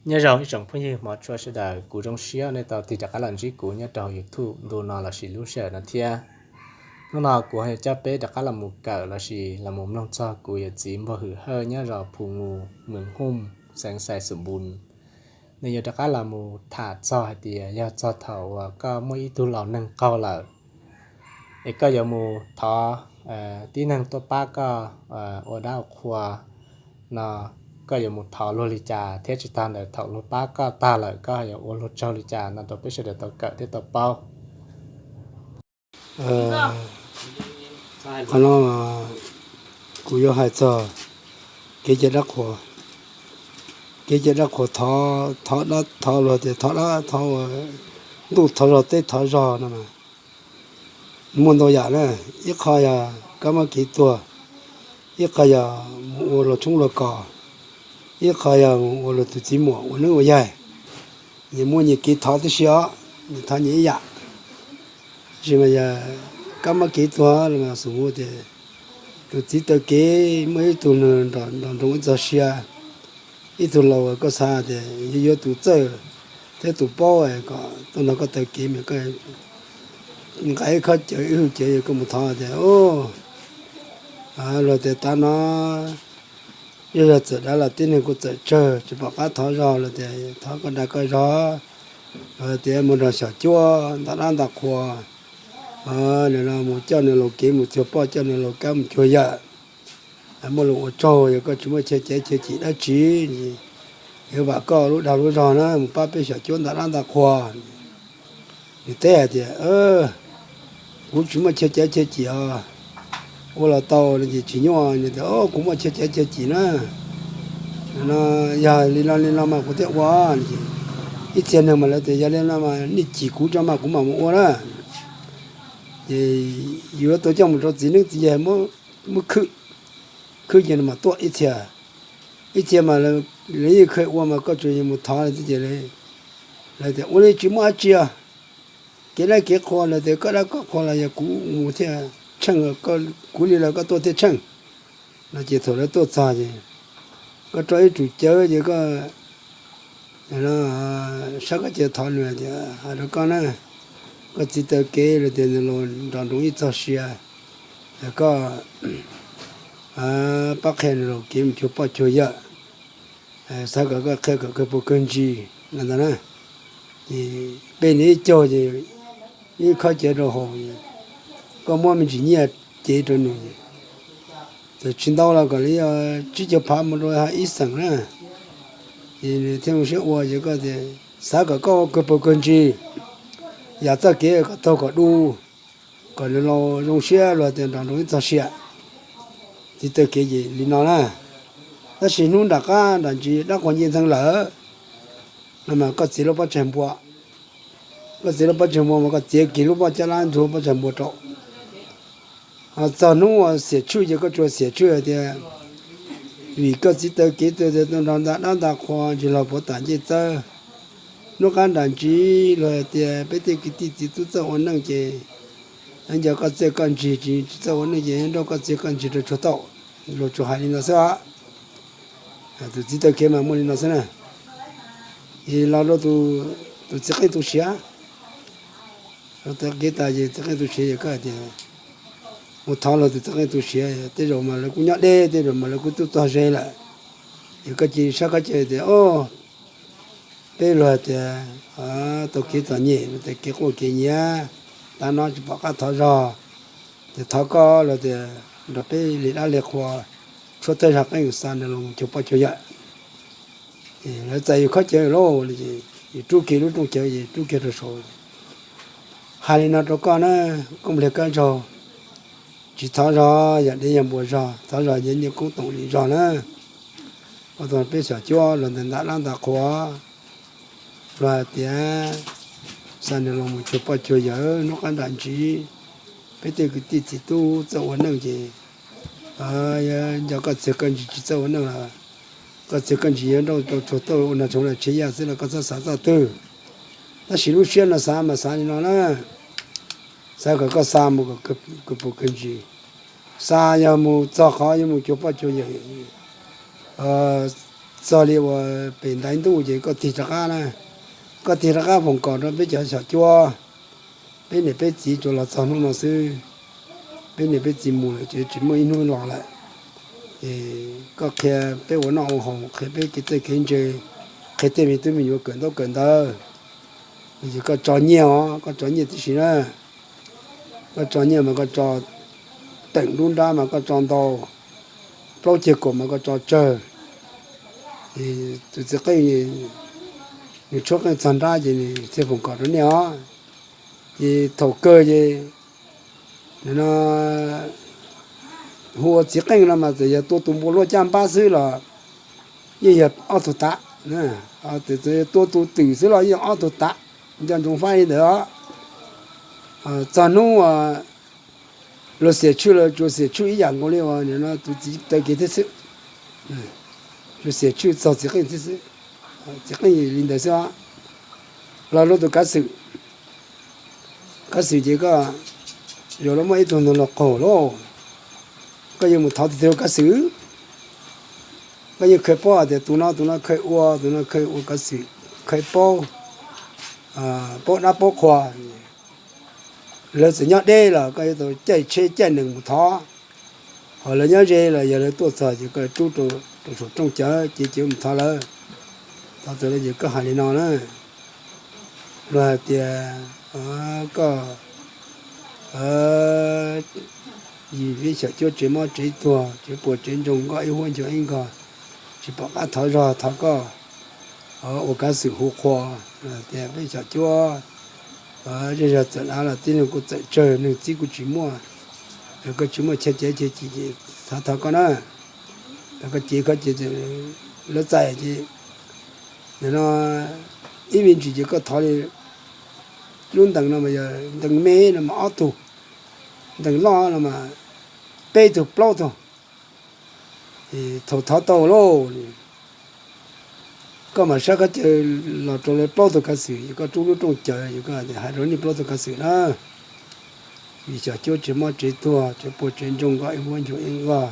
Nyob zoo ib tsoom phooj ywg hmov tshua sawv daws, kuv zoo siab nej tau tig rov qab los ntsib kuv nyob rau hauv YouTube ntu no lossis lub sij hawm no thiab. Hnub no kuv ho yuav coj peb rov qab los mus kawm lossis los mus mloog txog kuv yawm txiv Npog Hwm Hawj nyob zos Phu Nus, Mees Hooj, xeev Xais Xus Npus. Nws yuav rov qab los mus tham txog hais tias yog txog thaum uas koj muaj ib tug laus neeg qaug lawm, es koj yuav mus thov tib neeg tuaj pab koj ua dab ua qhua no, koj yuav mus thov luag li cas thiab tsis tag ntawd thaum luag pab koj tag lawm koj yuav ua luag tsaug li cas no rau peb sawv daws tau kawm thiab tau paub. Qhov no kuv yuav hais txog kev cai dab qhuas. Kev cai dab qhuas thov, thov dab, thov luag tias thov dab, thov ntuj thov zog teb thov zog no mas muaj ntau yam na. Ib qho yog kab mob kev tuag, ib qho yog mus ua luag tshoob luag kos, ib qho yog mus ua luag tus txiv muam ua neeb ua yaig. Nyias muaj nyias kev thov tib si os, nyias thov nyias ib yam. Tab sis mas yog kab mob kev tuag los mas xus mus tias tus txiv taw kev muaj ib tug nrog nroo ib txog sia, ib tug laus koj xav tias yuav yuav tus txawj thiab tus paub kom tuaj nrog koj taw kev mas koj nqa ib khob cawv ib hwj cawv koj mus thov tias, luag tias tav no zej zog txawm dav los tib neeg kuj txawm tsawg, tsis pom qab thov zog, luag tias thov koj dag koj zog, luag tias mus nrog xyom cuab nta dab nta qhua, mus coj nws laus kev mus cuag poj, coj nws laus kab mus cuag yawm, muaj lus ua tsaug, yog koj tsis muaj chaw cav chaw cim dab tsi, yuav vam koj lub dag lub zog na mus pab peb xyom cuab nta dab nta qhua. Nws teb hais tias, kuv tsis muaj chaw cav chaw cim os, ua los tau no ces tsis nyuaj. Nws tias, kuv muaj chaw cav chaw cim na, no yog li no li no mas kuv thiaj ua. Ib txhia neeg mas lawv tias yog li no mas nej cim kuv tso mas kuv mam mus ua na. Ces yuav tau coj mus rau txiv neeb txiv yaig muab khwb, khwb ces nws mam tuaj ib txhia. Ib txhia mas lawv yeej kheev ua mas koj tsuas yog mus thov lawv xwb ces lawv tias ua li tsis muaj dab tsi os. Kev dab kev qhua lawv tias koj dab koj qhua los yog kuv mus thiaj tsheej, kuv li los koj tuaj thiaj tsheej. No ces thaum lawv tuaj txog ces koj rau ib tsum cawv ces koj saib koj ces thov nws tias hais rau koj na, koj txiv taw kev lawm tias nws los nrog nroo ib txog sia, koj pab qhia nws laus kev mus cuag poj cuag yawm, xav kom koj qhia kom kawg puas kawg ntsis no ntag na. Ces peb nws ib caug ces ib khob cawv rau haus, koj muab me ntsis nyiaj cev rau nws, txawm tsis ntau los kom li tsib caug phav mus rau ib xeem na. Ces nws thiaj zoo siab ua ces koj tias xav kom koj ua kawg puas kawg ntsis, yam txoj kev kom taug kom du, kom nws laus zoo siab luag tias nrog nroo ib txog sia. Txiv taw kev ces li no na. Tab sis hnub nram qab nram ntsis dab qhuas nce ntxeev lawm no mas koj txiav lub pob tsaig npua, koj txiav lub pob tsaig npua mas koj txiav kiag lub pob caj lab ntxuav pob tsaig npua rau. Ho txog hnub uas xiam tswj ces koj tsuas xiam tswj hais tias vim koj txiv taw kev tuag tias tuaj nrog nta dab nta qhua ntsis los puav tam ncej txawb. Hnub qab nram ntsis luag hais tias peb tej kwv tij txiv tub txawj ua neej ces nco koj txiag koj ntsig, tsis txawj ua neej ces nrauj koj txiag koj ntsig rau tsuag tauj. Luag tsuas hais li no xwb os. Tus txiv taw kev mas muaj li no xwb na. Es los rau tus txiv qeej tu siav, taw kev tas ces txiv qeej tu siav ces koj hais tias mus thov luag tus txiv qeej tu siav, tej zaum mas lawv kuj nyob deb, tej zaum mas lawv kuj tuaj txog ze lawm. Es koj cia li saib koj cia tias o, peb luag tias tau kev txom nyem, luag tias kev quaj kev nyiav, tab no tsis pom qab thov zog, ces thov koj luag tias nrog peb li dab li qhua, tshuab thawj zag qeej xa nws los cuag poj cuag yawm. Lawv txais yus khob cawv lauj, yus rub kiag lub rooj cawv es rub kiag rau saud. Hais li no rau koj na, koj mus li koj zaug, tsis thov zog yam dev yam npua zog, thov zog yog niaj koob toom li zog na. Ua tau peb xyom cuab los ntawm nta dab nta qhua, luag hais tias xa nws los mus cuag poj cuag yawm hnub qab nram ntsis, peb tej kwv tij txiv tub txawj ua neej ces nco koj txiag koj ntsig, tsis txawj ua neej los koj txiag koj ntsig yuav nrauj rau tsuag tauj ua nrog tshoob los tshav yaj xwb los koj txhob xav txoj twg. Tab sis lub siab no xav mas xav li no na, xav kom koj xa mus kom kawg puas kawg ntsis, xa yog mus txog qhov yuav mus cuag poj cuag yawm, Txog li uas pem ntaiv ntuj ces koj tig rov qab na, koj tig rov qab foom kom rau peb cov xyom cuab. Peb niam peb txiv tsuas los txog hnub no xwb, peb niam peb txiv mus lawm ces tsis muaj ib hnub los lawm. Es koj qhia peb ua noj ua haus, qhia peb kev txawj kev ntse, qhia tej me tub me nyuam kawm ntaub kawm ntawv, ces koj tso nyiaj os, koj tso nyiaj tib si na. Koj tso nyiaj mas koj tso teem lub nrab mas koj tso ntau, plaub ceg kaum mas koj tso tsawg. Ces tus txiv qeej nws tshuab qeej txog nrab ces nws thiaj foom kom rau nej os. Ces thaum kawg ces no hu ua txiv qeej no mas txawm yog tua tus npua luaj caj npab xwb los yeej yog ob tug tav. Txawm tua tus twm xwb los yeej yog ob tug tav, nco ntsoov faib li ntawd os. Txog hnub luag xiam tshwj los tsuas xiam tshwj ib yam nkaus li uas tus txiv taw kev thiab xwb. Tsuas xiam tshwj txog txiv qeej thiab xwb, txiv qeej li ntawd xwb os. Los luag tus kav xwm, kav xwm ces koj yuav los muaj ib tug ntawd los qaug lauj, koj yuav mus thov tus twg ua kav xwm? Koj yeej khaws paub hais tias tus no tus no khaws ua, tus no khaws ua kav xwm, khaws paub, paub dab paub qhua. Lawv txawm nyob deb los koj yuav tau caij tsheb caij nees mus thov, ho lawv nyob ze los yog lawv tuaj txog ces koj rub rau saum rooj cawv ces cia mus thov lawv. Thov txog lawv ces koj hais li no na, luag hais tias koj yim peb xyom cuab tsev mob tsev tuag, tsev puas tsev ntsoog, nkoj ib huab nchuav ib nkog, tsis pom qab thov zog, thov koj ua kav xwm hu qhua tias peb xyom cuab zej zog txawm dav los tib neeg kuj txawm tsawg, neeg txib kuj tsis muaj, koj tsis muaj chaw cev chaw cim ces thov thov koj na, koj cev koj ces lawv txais ces no ib me ntsis ces koj thov li lub ntees no mas yog ntees me no mas ob tug, ntees loj no mas peb tug plaub tug. Thaum thov tau lauj, koj mam sab koj caw los rau lawv plaub tug kav xwm, koj rub lub rooj cawv, hais rau nej plaub tug kav xwm na, vim xyom cuab tsev mob tsev tuag, tsev puas tsev ntsoog, nkoj ib huab nchuav ib nkog,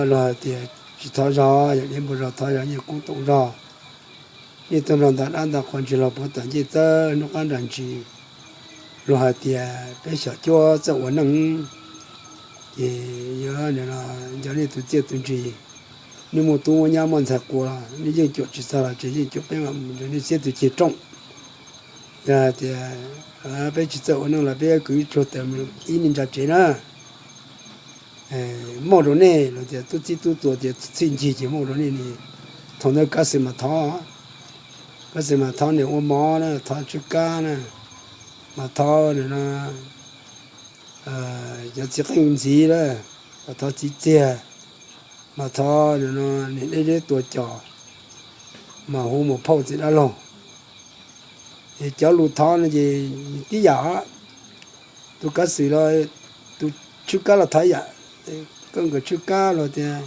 luag hais tias tsis thov zog, yog li npua zog thov zog, nyiaj kub toom zog, nej tuaj nrog nta dab nta qhua ntsis los puav tom ncej txawb hnub qab nram ntsis, luag hais tias peb xyom cuab txawj ua neej, ces yog nco nej tus txiaj tus ntsig, nej muaj tub muaj nyab muaj ntxhais quas, nej yeej cuam tsis txog los tseem yeej cuam peb mam mus nrog nej xiab tus ceg rooj. Yog hais tias peb tsis txawj ua neej los peb kwv tsuag tas ib neeg ntsa tsev na, muaj rau nej los tias tub txib tub txuas tias txhij ncig ces muaj rau nej. Thaum ntawd kav xwm mas thov, kav xwm mas thov niam ua mov na, thov tswb kab na, mas thov no cov txiv qeej ntxiv lawm, mas thov txiv txiag, mas thov niam dej zeb tua cos, mas hu mus phauj txiv dab laug. Es cov lus thov no ces tib yam, tus kav xwm los tus tswb kab los thov ib yam, koj nkawd tswb kab los tias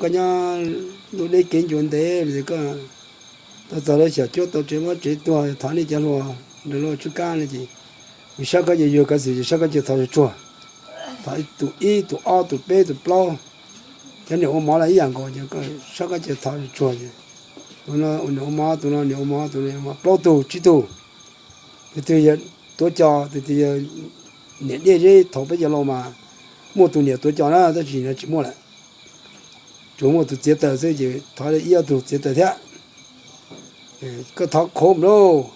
koj nyob ntuj deb kev ncua ntev, tau txog lawv xyom cuab tau tsev mob tsev tuag thov nej cov hluas nrog luag tswb kab no ces, yus sab koj ces yog kav xwm ces sab koj ces thov tsuag, thov tus ib tus ob tus peb tus plaub, cov niam ua mov los ib yam nkaus ces sab koj ces thov tsuag ces, tus no niam ua mov, tus no niam ua mov, tus no ua mov, plaub tug tsib tug, tus twg yog tuav cos, tus twg yog niam dej zeb, thaum peb cov laus mas muaj tus niam tuav cos na, tab sis no tsis muaj lawm, tsuas muaj tus txiav taws xwb ces thov ib ob tug txiav taws thiab. Koj thov khov lauj,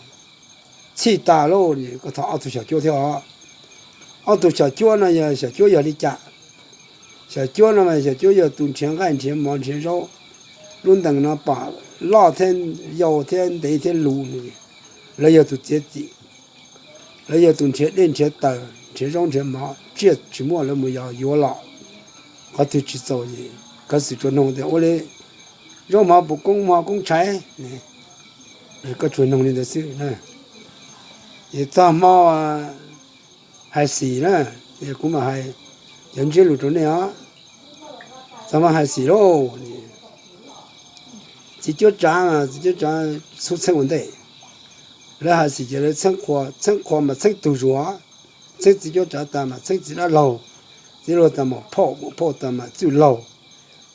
txhij tas lauj, koj thov ob tug xyom cuab thiab os. Ob tug xyom cuab no yog xyom cuab yog li cas? Xyom cuab no mas xyom cuab yog tus nrhiav nqaij nrhiav mov nrhiav zaub. Lub ntees no pom loj thiab yau thiab ntev thiab luv, lawv yog tus txiav txim. Lawv yog tus nrhiav dej nrhiav taws nrhiav zaub nrhiav mov, tsiaj tsis muaj lawv mus yos yuav los. Qhov twg tsis txaus, kav xwm tsuas noog tias ua li zaub mov puas koob hmo koob tshais, koj tsuas noog li ntawd xwb. Ces txog hmo hais xim na, kuv mam hais cov ntsiab lus rau nej os. Txog hmo hais xim lauj, txiv cuab tsav mas txiv cuab tsav xub txheej ua ntej. Lawv hais xim ces lawv txheeb qhua, txheeb qhua mas txheeb tug zuag, txheeb txiv cuab tsav tas mas txheeb txiv dab laug, txiv laug tas mas phauj, phauj tas mas txwj laug,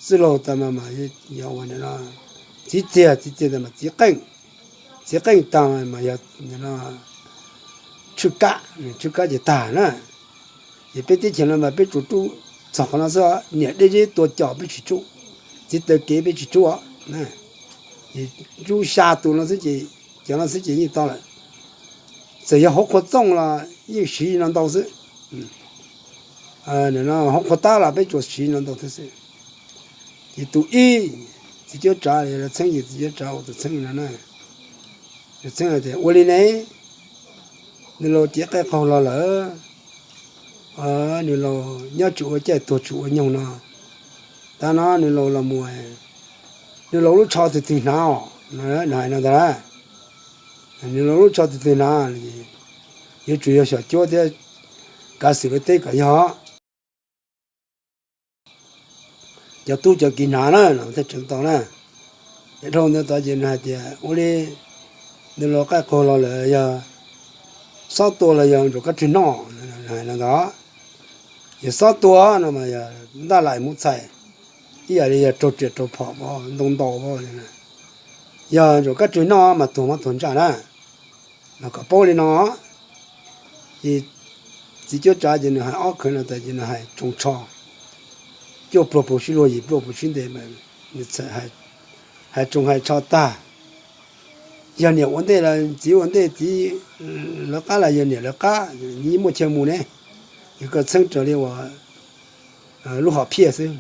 Txwj laug tas mas mas yog ua no, txiv txiag, txiv txiag tas mas txiv qeej, txiv qeej tag mas yog no, tshwj kab, tshwj kab ces tag na. Ces peb teb chaws no mas peb tsuas rub txog qhov no xwb, niam dej zeb tua cos peb tsis rub, txiv taw kev peb tsis rub os. Rub xya tus no xwb ces, cov no xwb ces yeej tau lawm. Txawm yog hauv qhua txooj los yeej siv no ntau xwb. Hauv qhua tab los peb tsuas siv no ntau thiab xwb. Ces tus ib, txiv cuab tsav, txheeb ces txiv cuab tsav ua tus txheeb no na. Txheeb tias ua li ne, nws laus cev qaij qaug los lawm, nws laus nyob tsis ua caij tuag tsis ua nyoog no, tab no nws laus los mus, nws laus lub tsho twg twg hnav os, nws hais no ntag. Nws laus lub tsho twg twg hnav, yuav tsum yog xyom cuab thiab kav xwm lawv teb kom yog cov tub cov kiv hnav na no thiaj tseev tau na. Ces dhau ntawd tod ces nws hais tias ua li, nws laus qaij qaug los lawm, yog xob tua los yog ntsuas kab rwg noj, hais no ntag. Yog xob tua no mas yog ntaj lais mus txhais, ib yam li yog raug riam raug phom ntoo ntaus, yog ntsuas kab rwg noj mas tuag mab tuag ntsaj na. Mas kom paub li no, ces txiv cuab tsav ces nws hais ob khawv no tas ces nws hais tsoos tsho, cuaj pluag paus sib luag yim pluag paus sib ntes, nws hais tsoos hais tsho tag. Yog niam ua ntej los txiv ua ntej, txiv lawv qab los yog niam lawv qab, yeej muaj chaw mus ne, yog koj txheeb raws li uas lub hom phiaj xwb.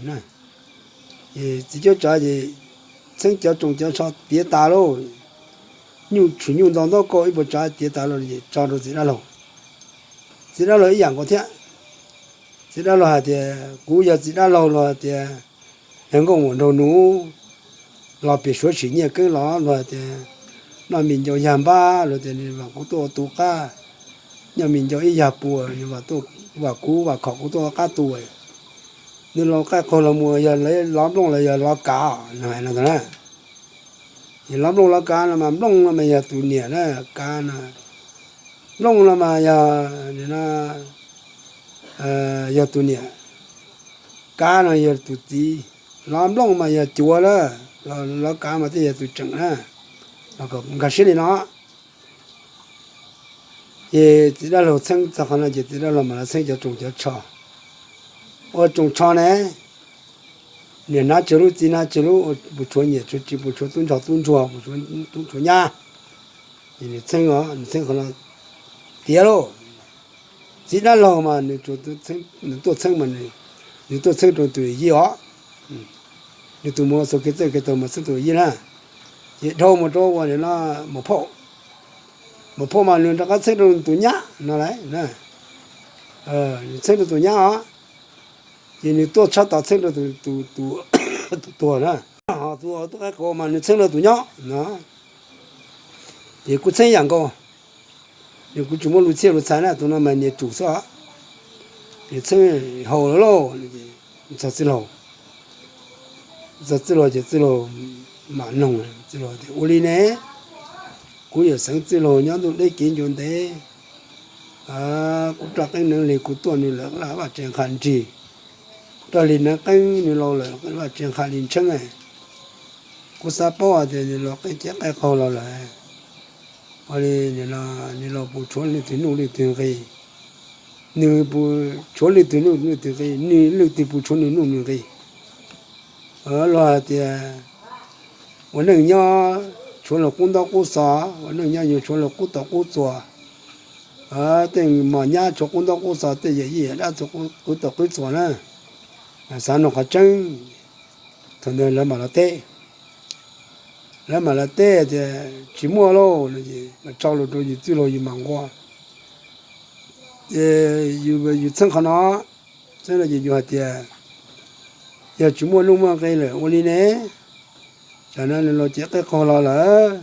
Txiv cuab tsav ces txheeb cov tsoos cov tsho tiav tas lauj, nyuj tshwm nyuj ntau ntaub kauj ib puas tsav tiav tas lauj, tso rau txiv dab laug. Txiv dab laug ib yam nkaus thiab. Txiv dab laug hais tias kuv yog txiv dab laug los hais tias yog nkauj muam nraug nus los pem suav sim nyiaj keeb los luag tias noj mis ncau yag npab, luag tias nws vam kuv tuaj ua tu qab, noj mis ncau ib yag puas, nws vam kuv vam khom kuv tuaj ua qab tu. Nws laus qaij qaug los mus yog lov nplooj los yog lov kav, nws hais no ntag na. Ces lov nplooj lov kav no mas nplooj no mas yog tus niam na, kav no, nplooj no mas yog, yog tus niam, kav no yog tus txiv, lov nplooj mas yog cuav lawm, lov kav mas thiaj yog tus tseem na. Nkag siab li no. Ces txiv dab laug txheeb txog qhov no ces txiv dab laug mam los txheeb cov tsoos cov tsho. Ua tsoos tsho ne, niam hnav tsawg lub txiv hnav tsawg lub, puas tshuav niam tshuav txiv, puas tshuav tub ntsog tub ntsuag, puas tshuav tub tshuav nyab. Ces nws txheeb os, nws txheeb qhov no tiav lauj. Txiv dab laug mas nws tuaj txheeb mas nws tuaj txheeb rau tus yij os. Nws tus muam txog kev txawj kev tau mas txheeb tus yij na. Ces dhau mus rau ua no, mus phauj, mus phauj mas nws rov qab txheeb rau tus nyab no lauj. Nws txheeb rau tus nyab os. Ces nws tuaj tshaj tau txheeb rau tus tuag na. Ho tus tuaj qaij qaug mas nws txheeb rau tus nyob no. Ces kuj txheeb yam nkaus, nws kuj tsis muaj lus txhiaj lus txhais na, tus no mas niam tsum xwb os. Nws txheeb haus lawm lauj, txog txij laug, txog txij laug ces txij laug mam noog, txij laug tias ua li ne, kuv yawm xeev txij laug nyob ntuj deb kev ncua ntev, kuv roj qeeb neeb li kuv tuaj nws lawv vaj tse nqha nrig, roj li neeb qeeb nws laus lawm vaj tse nqha li ntsheeb. Kuv xav paub hais tias nws laus qeeb cev qaij qaug los lawm, ua li nws laus puas tshuav leej twg nuj leej twg nqi, nws puas tshuav leej twg nuj leej twg nqi, nws leej twg puas tshuav nws nuj nws nqi. Luag hais tias ua neej nyob tshuav luag qub ntaub qub xov, ua neej nyob yuav tshuav luag qub tau qub txuas. Tej mos nyab tshuav qub ntaub qub xov, tej yawm yij yawm dab tshuav qub tau qub txuas na. Xav nug qhov tseeb, thaum ntawd lawv mam los teb. Lawv mam los teb tias tsis muaj lauj, los tso lus rau yus txwj laug yus mam nqua. Yus txheeb qhov no, txheeb no ces yus hais tias yog tsis muaj nuj muaj nqi lawm ua li ne, tsam no nws laus cev qaij qaug los lawm,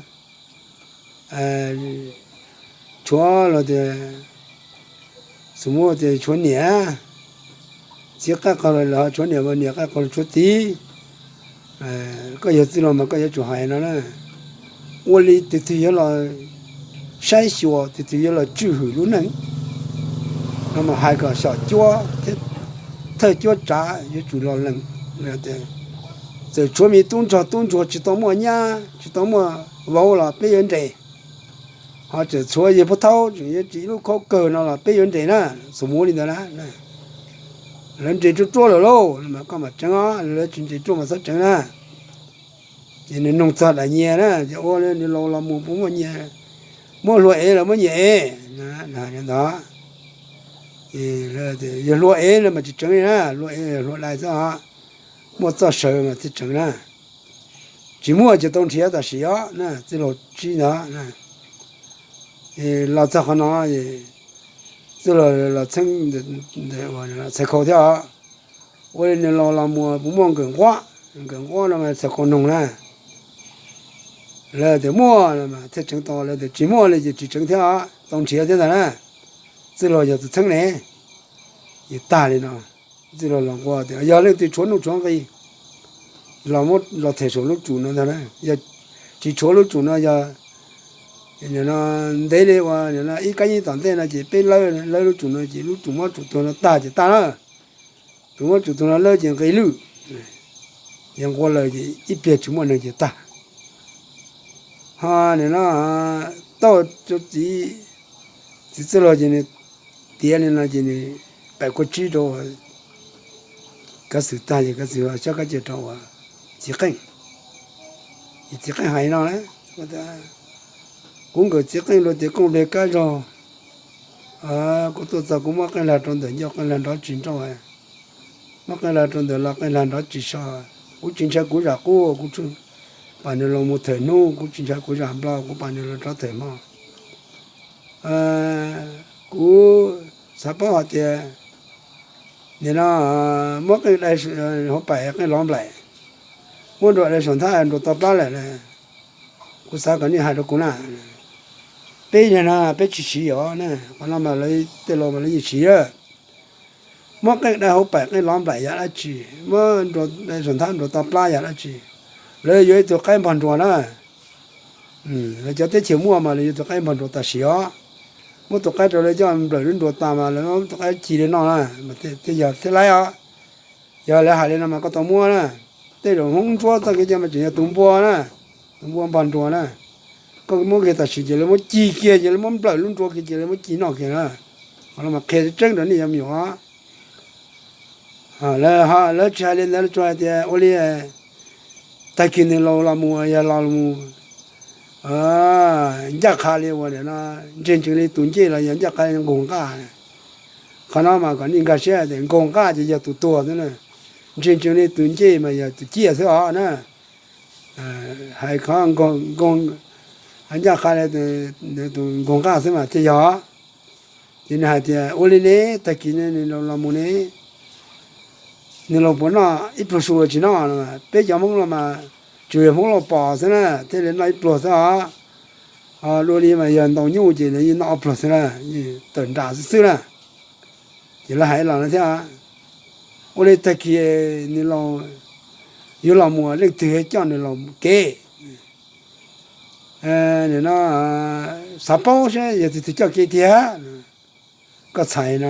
tshuav los tias, xus muab tias tshuav niam, txiv qaij qaug los lawm ho tshuav niam, niam qaij qaug los tshuav txiv. Koj yog txwj laug mas koj yuav tsum hais no na. Ua li tus twg yuav los saib xyuas, tus twg yuav los tswj hwm lub neej no mas hais kom xyom cuab thiab thawj cuab tsav yuav tsum los lees tias Txawm tshuav me tub nrog tub ntsuag tsis tau muaj nyab tsis tau muaj vauv los peb yuav nres, ho txawm tshuav yawg Phub Thaub tseem yuav ris lub khaub kawg no los peb yuav nres na, txhua mus li ntawd na. Lawv nres ruaj ruaj lawm lauj, koj mam tseev os, lawv tsis nres ruaj mas txhob tseev na. Ces nws nug txog daim nyias na, ces ua li nws laus los mus puas muaj nyias, muab hlua ev los muab nyias ev na, ntawd. Yog hlua ev no mas tsis tseev li na, hlua ev hlua dai xwb os, muaj txoj saw mas thiaj tseev na. Tsis muaj ces tau nrhiav tam sim os na, txwj laug tsib ntawd. Los txog qhov no, txwj laug los txheeb Txhais Khau thiab os. Ua li nws laus los mus puas muaj nkawm nquab, nkawm nquab no mas Txhais Khau nug na. Lawv tias muaj no mas thiaj tseev tau, lawv tias tsis muaj li ces tsis tseev thiab os, tau nrhiav thiab ntag na. Txwj laug yog tus txheeb ne, ces tag li no. Txwj laug los nqua tias yog leej twg tshuav nuj tshuav nqi los them saum lub tsum no ntag na. Yog tsis tshuav lub tsum no, yog ntev li uas ib kab yeeb tom ntej no ces peb lawb, lawb lub tsum no ces lub tsum mob tsum tuag no tag ces tag na. Tus mob tsum tuag no lawb ces nqi lwj, yog nqua lawm ces ib pliag tsis muaj neeg ces tag. Ho nim no tau txiv, txiv Txwj Laug ces nws tiav li no ces nws pam kua tsib rau Kav Xwm tag ces Kav Xwm xyab kab cia rau Txiv Qeej. Ces Txiv Qeej hais no na, kuv nkawm Txiv Qeej luag tias kooj npleg kab zog, kuv tuaj txog kuv muab qeej lag rau ntawm ncauj qeej lag nrov tsis nrauj, muab qeej lag rau ntawm los qeej lag nrov tsis so. Kuv tsis ntshai kuv zam qub, kuv pam nws los mus thawm hnub, kuv tsis ntshai kuv zam nplo, kuv pam nws los rov thawm hmo. Kuv xav paub hais tias nim no muab qeej dai hauv paim qeej lov nplaim, muab nruas dai saum nthab nruas tau plab lawm. Kuv xav kom nej hais rau kuv na. Peb yog no peb tsis siv os na, qhov no mas lawv tej laus mas lawv yeej siv. Muab qeej dai hauv paim qeej lov nplaim yog dab tsi? Muab nruas dai saum nthab nruas tau plab yog dab tsi? Lawv yuav ib tug qaib npog nruas na. Lawv cov teb chaws muaj mas lawv yuav tus qaib npog nruas tam sim os. Muab tus qaib rau lawv coj nplawm lub nruas tas mas lawv muab tus qaib ci li no na, mas thiaj yog thiab laib os. Yog lawv hais li no mas koj tau muab na. Tej zaum Hmoob Ntsuab txoj kev cai mas tseem yog tus npua na, tus npua npog nruas na. Koj muab kiag tam sim ces lawv muab ci kiag ces lawv muab nplawm lub nruas kiag ces lawv muab ci noj kiag na. Qhov no mas qhia tseeb rau nej cov me nyuam. Lawv tsis hais li ntawd, lawv tsuas hais tias ua li tag kis nws laus los mus, yog laus los mus ncaj qha li uas nim no ntseeg ntsees li tus ncej los yog ncaj qha li nkaug nqaj. Qhov no mas kom nej nkag siab tias nkaug nqaj ces yog tus tuag xwb na, ntseeg ntsees li tus ncej mas yog tus ciaj xwb os na. Hais qhov nkaug, ncaj qha li tus nkaug nqaj xwb mas thiaj yog. Ces nws hais tias ua li ne, tag kis nws los mus ne, nws los puas noj ib pluag su los tsis noj? Peb cov Hmoob no mas tsuas yog Hmoob Lauj Pos xwb na thiaj li noj ib pluag xwb os. Dua li mas yog ntaus nyuj ces nws yeej noj ob pluag xwb na, tawm nram xwb xwb na. Ces lawv hais los no thiab, ua li tag kis nws laus yuav los mus leej twg coj nws los kev? Nim no xav paub seb yog tus twg coj kev tiag. Koj txhais no,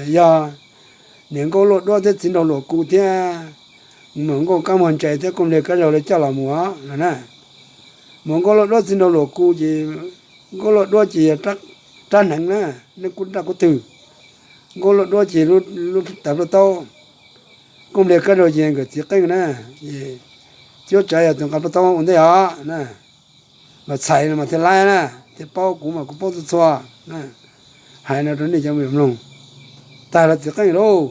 yog niam nkauj Luaj Duab thiab txiv nraug Luam Ku thiab muam nkauj Kab Muag Ntsais thiab kooj npleg Kab Zaug lawv coj los mus no na. Muam nkauj Luaj Duab txiv nraug Luam Ku ces, nkauj Luaj Duab ces yog rab hneev na, nej kuj raj kuj twg. Nkauj Luaj Duab ces lub tas plaj taub, kooj npleg Kab Zaug ces nkawm txiv qeej na. Cuab tsav yog tus nqa plaj taub ua ntej os na. Mas txhais no mas thiaj laib na, thiaj paub, kuv mas kuv paub txhua txhua. Hais no rau nej cov me mloog, tag los txiv qeej lauj,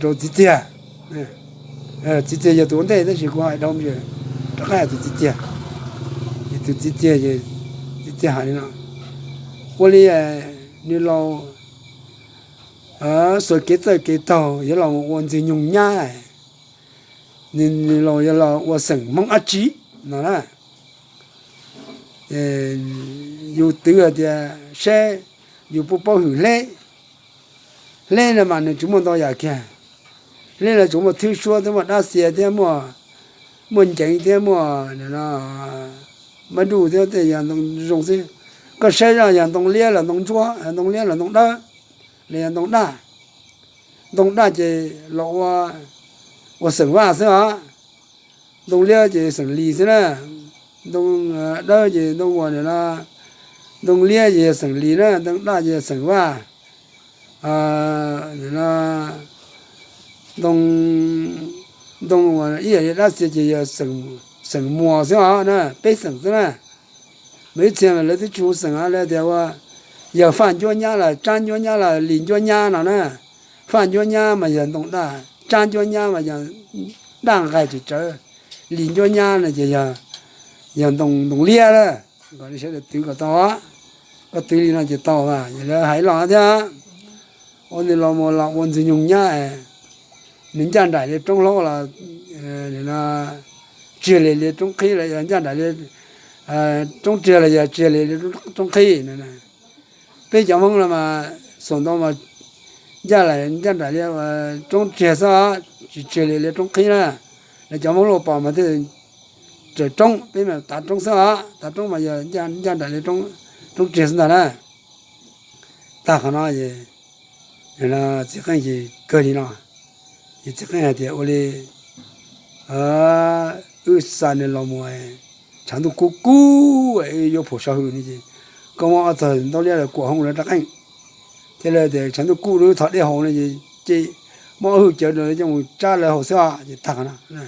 rau txiv txiag. Txiv txiag yog tus ua ntej tab sis kuv hais dhau, rov qab hais tus txiv txiag. Ces tus txiv txiag, txiv txiag hais li no, ua li nws laus xuas kev txawj kev taug yuav los ua Ntxwg Nyoog nyab, nws laus yuav los ua xeem Hmoob dab tsi no na. Yus twv hais tias saib yus puas paub hwm hleb. Hleb no mas nws tsis muaj ntau yam kiag. Hleb no tsuas muaj thwb suab thiab muaj dab xia thiab muaj nceev thiab muaj mab duj thiab tej yam ntoo zoo xwb. Koj saib zoj yog ntoo liab los ntoo ntsuab, ntoo liab los ntoo dawb, los yog ntoo daj. Ntoo daj ces los ua ua xeem Vaj xwb os. Ntoo liab ces xeem Lis xwb na. Ntoo dawb ces ntoo uas nim no, ntoo liab ces yog xeem Lis na, ntoo daj ces yog xeem Vaj. Nim no ntoo, ntoo uas ib yam li dab txia ces yog xeem Muas xwb os na, peb xeem xwb na. Mas ib txhia mas lawv twb tsis hu xeem os, lawv tias ua yog Faj Ncuab Nyab los Tsab Ncuab Nyab los Lis Ncuab Nyab no na. Faj Ncuab Nyab mas yog ntoo daj, Tsab Ncuab Nyab mas yog daj nqaij tsis tsawv, Lis Ncuab Nyab no ces yog ntoo, ntoo liab lawm. Kom sawv daws twv kom tau, koj twv li no ces tau mas lawv hais los thiab. Ua nws los mus los ua Ntxwg Nyoog Nyab, nws ncaj nraim li roob hlaub los tsiag li li roob qhib los yog ncaj nraim li roob tsiag los yog tsiag li li roob qhib. Peb cov Hmoob no mas xuas ntau mas ncaj, ncaj nraim li roob tsiag xwb, tsis tsiag li li roob qhib na. Lawv cov Hmoob Lauj Pos mas thiaj raws roob, peb mas tav roob xwb os, tav roob mas yog ncaj nraim li roob tsiag xwb ntag na. Tag qhov no, txiv Qeej ces kawg li no. Ces txiv Qeej hais tias ua li, wb xa nws los mus, tshav ntuj kub kub wb yuav phuam saw hwm no ces koj muab ob txog ntaub liab los kuam hauv lawv rov qeej. Thiab lawv tias tshav ntuj kub rau wb thov dej haus no ces ces muab ob hwj cawv rau coj mus tsab lawv haus xwb os. Ces tag qhov no.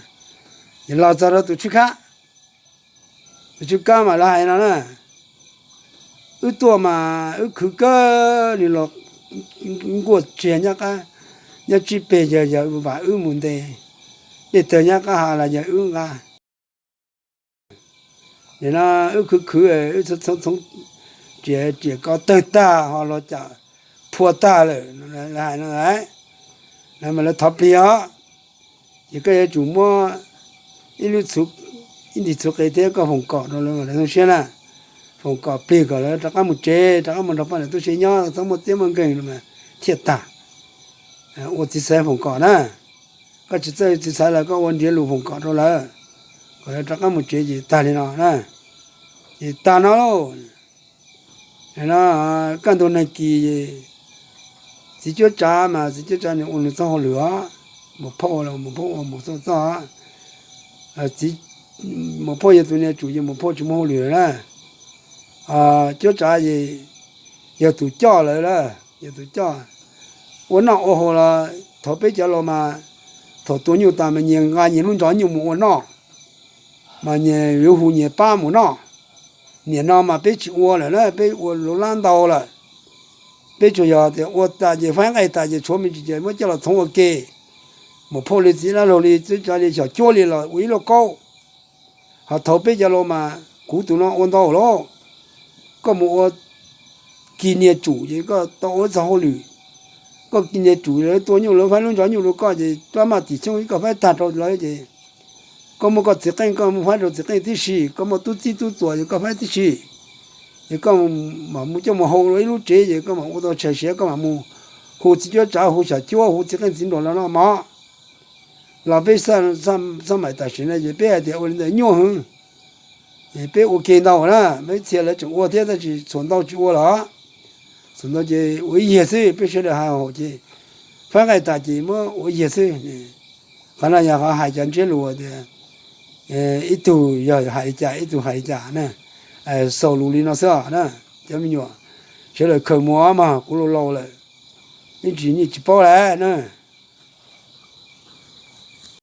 Ces los txog rau tus Tswb Kab. Tus Tswb Kab mas lawv hais no na, wb tuaj mas wb khwv kawg li los nkuaj tsiag nyob qab, nyob tsib peg yog yog vam wb mus ntes, dej tawg nyob qab hav los yog wb nqa. Nim no wb khwv khwv wb txhoov txhoov riam riam ko tawg tag ho los cas phua tag lawm, lawv hais no. Lawv mas lawv thov plig os. Ces koj yuav tsum muab ib lub, ib ntim txhuv qe thiab koj foom kom rau lawv mas lawv zoo siab na. Foom kom plig kom lawv rov qab mus tsev, rov qab mus nrog poj niam tub se nyob, txhob muaj txiab muaj nkeeg no mas thiaj tag. Ua txiv xaiv foom kom na. Koj tsis txawj txiv xaiv los koj ua nrhiav lus foom kom rau lawv, kom lawv rov qab mus tsev ces tag li no na. Ces tag no lauj. Kaj ntug nag kis txiv cuab tsav mas txiv cuab tsav nws ua nws txoj hauj lwm os, mus phauj los mus phauj ua mus txoj txoj. Mus phauj yog tus niam tsum, yog mus phauj tsis muaj hauj lwm na. Cuab tsav yog tus coj lawv lawm, yog tus coj. Ua noj ua haus los thaum peb cov laus mas thaum tua nyuj tas mas nyias nqa nyias lub ntsov nyuj mus ua noj, mas nyias yuav hu nyias pab mus noj. Nim no mas peb tsis ua lawm na, peb ua luv lab ntau lawm. Peb tsuas yog tias ua tas ces faib nqaij tas ces tshuav me ntsis ces muab coj los txhoov ua ke. Mus phauj li txiv dab laug li txiv tsav li xyom cuab li los ua ib lauj kaub. Ho thaum peb cov laus mas kuv tus no ua ntau lauj. Koj mus ua kis niag tsum ces koj tau ua ib txoj hauj lwm. Koj kis niag tsum lawv tua nyuj lawv faib lub ntsov nyuj rau koj ces rab maj tim xyooj koj faib tag rau lawv ces koj muaj koj txiv qeej koj mus faib rau txiv qeej tib si, koj muaj tub txib tub txuas ces koj faib tib si. Ces koj mam mus coj mus hau rau ib lub tsev ces koj mam ua tau tshais siav koj mam mus hu txiv cuab tsav hu xyom cuab hu txiv qeej txiv nraug los noj mov. Los peb xab maim tam sim no ces peb hais tias ua li ntawd nyuaj heev. Peb ua ke ntau na, peb txhia lawv tseem ua thiab tab sis txhuam ntau tsis ua lawm. Txhuam ntau ces ua ib yam xwb, peb sawv daws hais haum ces faib nqaij tas ces muab ua ib yam xwb. Qhov no yog qhov hais cov ntsiab lus tias ib tug yog hais li cas ib tug hais li cas na. Xaus lus li no xwb os na, cov me nyuam, sawv daws khaws mus mas kuv laus laus lawm, ib ntsis yeej tsis paub lawm na.